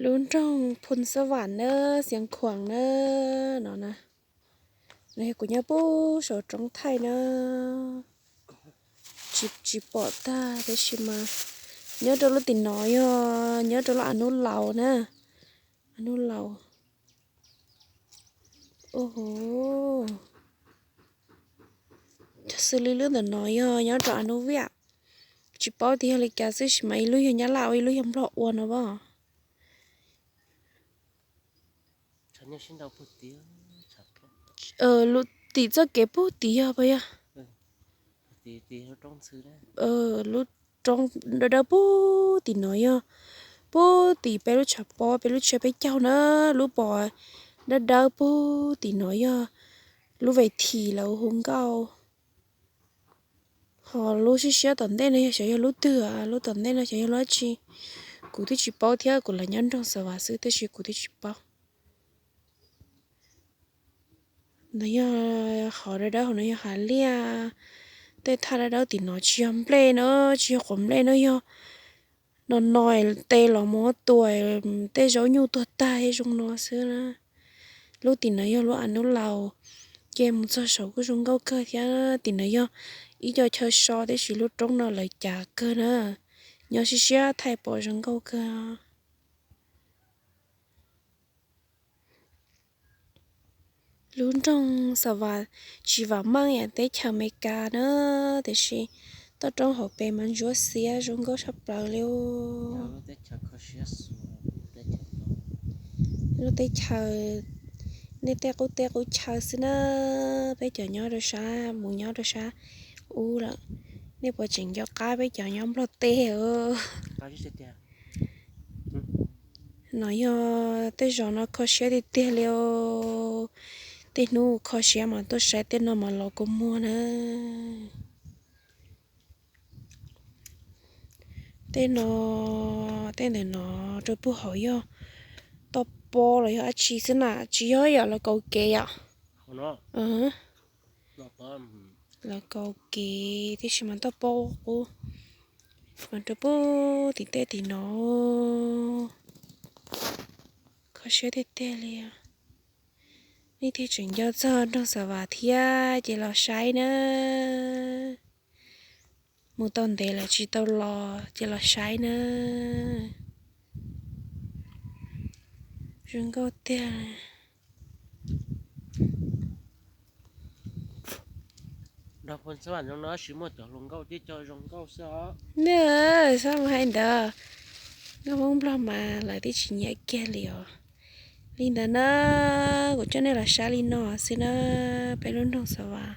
Lub nroog Phoo Xab Vam na, Xiav Khuam na, no na. No yog kuv nyob puag saum roob thaij na. Tsis, tsis pom tag tab sis mas nyob rau lub tim no yog nyob rau lub Av Nub Laus na. Av Nub Laus. Ua ho, xws li lub ntawm no yog nyob rau Av Nub Viam. Tsis paub tias yog li cas xwb sis mas ib lub yog Nyab Laj ua ib lub yog Nplog ua no as. Tim txoj kev puag tim yog puas yog? Lub roob dawb dawb puag tim no yog, puag tim peb lub tshav pob peb lub tshav peb caug na, lub pos dawb dawb puag tim no yog lub Vem Thim lawv hu nkauj. Ho lub siab siab tom ntej no yog xyov yog lub twg, lub tom ntej no xyov yog lub dab tsi. Kuv twb tsis paub thiab, kuv los nyob nroog Xav Vas xwb tab sis kuv twb tsis paub. No yog hov dawb dawb hauv no yog hav liaj. Tej thaj dawb dawb tim no tsis yog nplej na, tsis yog quav nplej na, yog no no tes los mus tua tej zaub nyuj tuag tag zoo no xwb na. Lub tim no yog lub Av Nub Laus, ces mus txog saud kuj zoo nkauj kawg thiab. Tim no yog ib co chaw so tab sis lub roob no lawv cav kawg na, nyob siab siab thaij pom zoo nkauj kawg. Lub nroog Xav Vas tsis vam meej yam teb chaws Amelikas na, tiam sis toj roob hauv pes mas ntsuab xiab zoo nkauj tshaj plaws li. Lub teb chaws, nej tej qub teb qub chaw xwb na, peb cov nyob rau sab, mus nyob rau sab ub lawm. Nej puas tseem nco qab peb cov nyob Nplog teb? No yog tej zos no kho siab tiag tiag li os. Tej hnub kho siab mas tuaj saib tej no mas los kua muag na. Tej no, tej ntawm no rau puag hauv yog toj pob los yog dab tsi xwb na, tsis yog yam lawv kaus kev yom. Lawv kaus kev tiam sis mas toj pob qub mas rau puag tim tej tim no. Kho siab tiag tiag li. Nej thiaj tseem nco txog nroog Xav Vas thiab ces los saib na. Mus tau ntev lawm tsis tau los ces los saib na. Zoo nkauj tiag. Nws, xab mus hais ntawd, nkauj Hmoob Nplog mas lawv twb tsis nyiam kiag li os. Li ntawd na, kuv coj nej los saib li no xwb na, peb lub nroog Xav Vas.